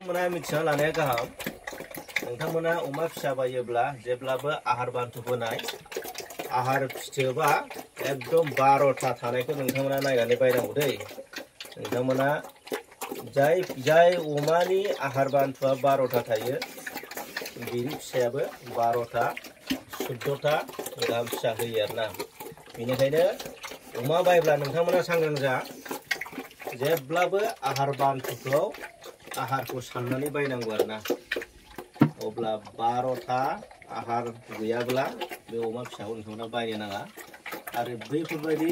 मोना मिथिना लानाया गाहाम। नोंथांमोना अमा फिसा बायोब्ला जेब्लाबो आहार बान्थु होनाय आहार फिथोबा एकदम 12टा थानायखौ नोंथांमोना नायनानै बायनांगौ दै। नोंथांमोना जाय अमानि आहार बान्थुआ 12टा थायो बिनि फिसायाबो 12टा 14टा गाहाम फिसा होयो आरोना। बेनिखायनो अमा बायब्ला नोंथांमोना सांग्रां जा, जेब्लाबो आहार बान्थुखौ आहारखौ साननानै बायनांगौ आरोना। अब्ला 12टा आहार गैयाब्ला बे अमा फिसाखौ नोंथांमोना बायनो नाङा। आरो बैफोरबायदि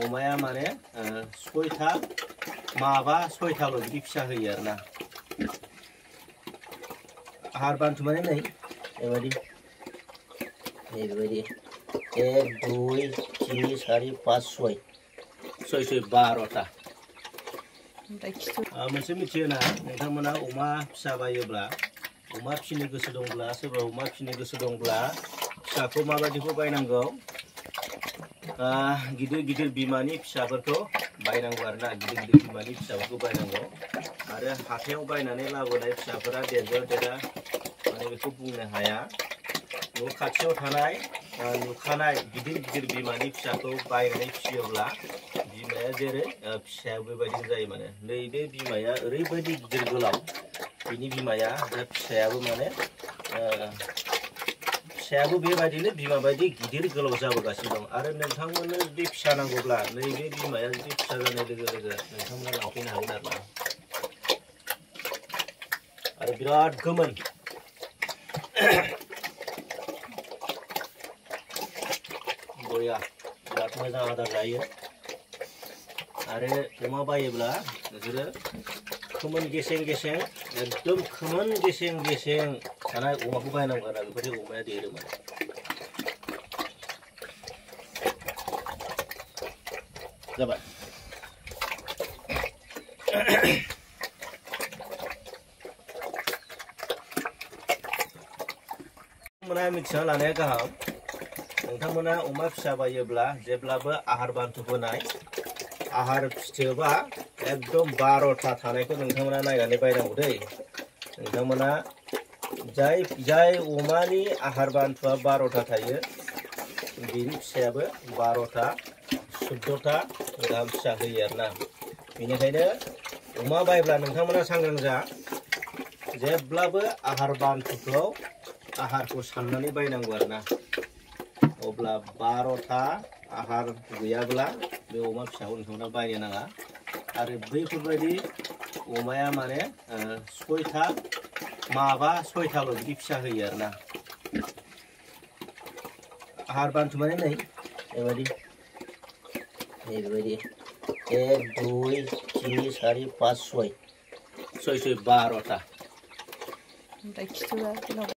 अमाया माने 6टा माबा 6टाल' बिदि फिसा होयो आरोना। आहार बान्थु माने नै बेबायदि 1 2 3 4 5 6 12टा। मोनसे मिथियो ना, नोंथांमोना अमा फिसा बायोब्ला, अमा फिसिनो गोसो दंब्ला, सोरबा अमा फिसिनो गोसो दंब्ला फिसाखौ माबायदिखौ बायनांगौ, गिदिर बिमानि फिसाफोरखौ बायनांगौ आरोना। गिदिर बिमानि फिसाफोरखौ बायनांगौ। आरो हाथायाव बायनानै लाबोनाय फिसाफोरा देरा माने बेखौ बुंनो हाया। न' खाथियाव थानाय नुखानाय गिदिर बिमानि फिसाखौ बायनानै फिसियोब्ला बिमाया जेरै फिसाया बेबायदिनो जायो। माने नैबे बिमाया ओरैबायदि गिदिर गोलाव, बिनि बिमाया दा फिसायाबो माने फिसायाबो बेबायदिनो बिमा बायदि गिदिर गोलाव जाबोगासिनो दं। आरो नोंथांमोननो जुदि फिसा नांगौब्ला नैबे बिमाया जुदि फिसा जानाय लोगो नोंथांमोना लांफैनो हागोन आरोना। आरो बिराद गोमोन बया, बिराद मोजां आदार जायो। आरो अमा बायोब्ला नोंसोरो खोमोन गेसें एकदम खोमोन गेसें थानाय अमाखौ बायनांगौ आरो बेफोरनि अमाया देरो माने। जाबाय। नोंथांमोना मिथिना लानाया गाहाम। नोंथांमोना अमा फिसा बायोब्ला जेब्लाबो आहार बान्थु होनाय आहार फिथोबा एकदम 12टा थानायखौ नोंथांमोना नायनानै बायनांगौ दै। नोंथांमोना जाय अमानि आहार बान्थुआ 12टा थायो बिनि फिसायाबो 12टा 14टा गाहाम फिसा होयो आरोना। बेनिखायनो अमा बायब्ला नोंथांमोना सांग्रां जा, जेब्लाबो आहार बान्थुखौ आहारखौ साननानै बायनांगौ आरोना। अब्ला 12टा आहार गैयाब्ला बे अमा फिसाखौ नोंथांमोना बायनो नाङा। आरो बैफोरबायदि अमाया माने 6टा माबा 6टाल' बिदि फिसा होयो आरोना। आहार बान्थु माने नै बेबायदि 1 2 3 4 5 6 12टा।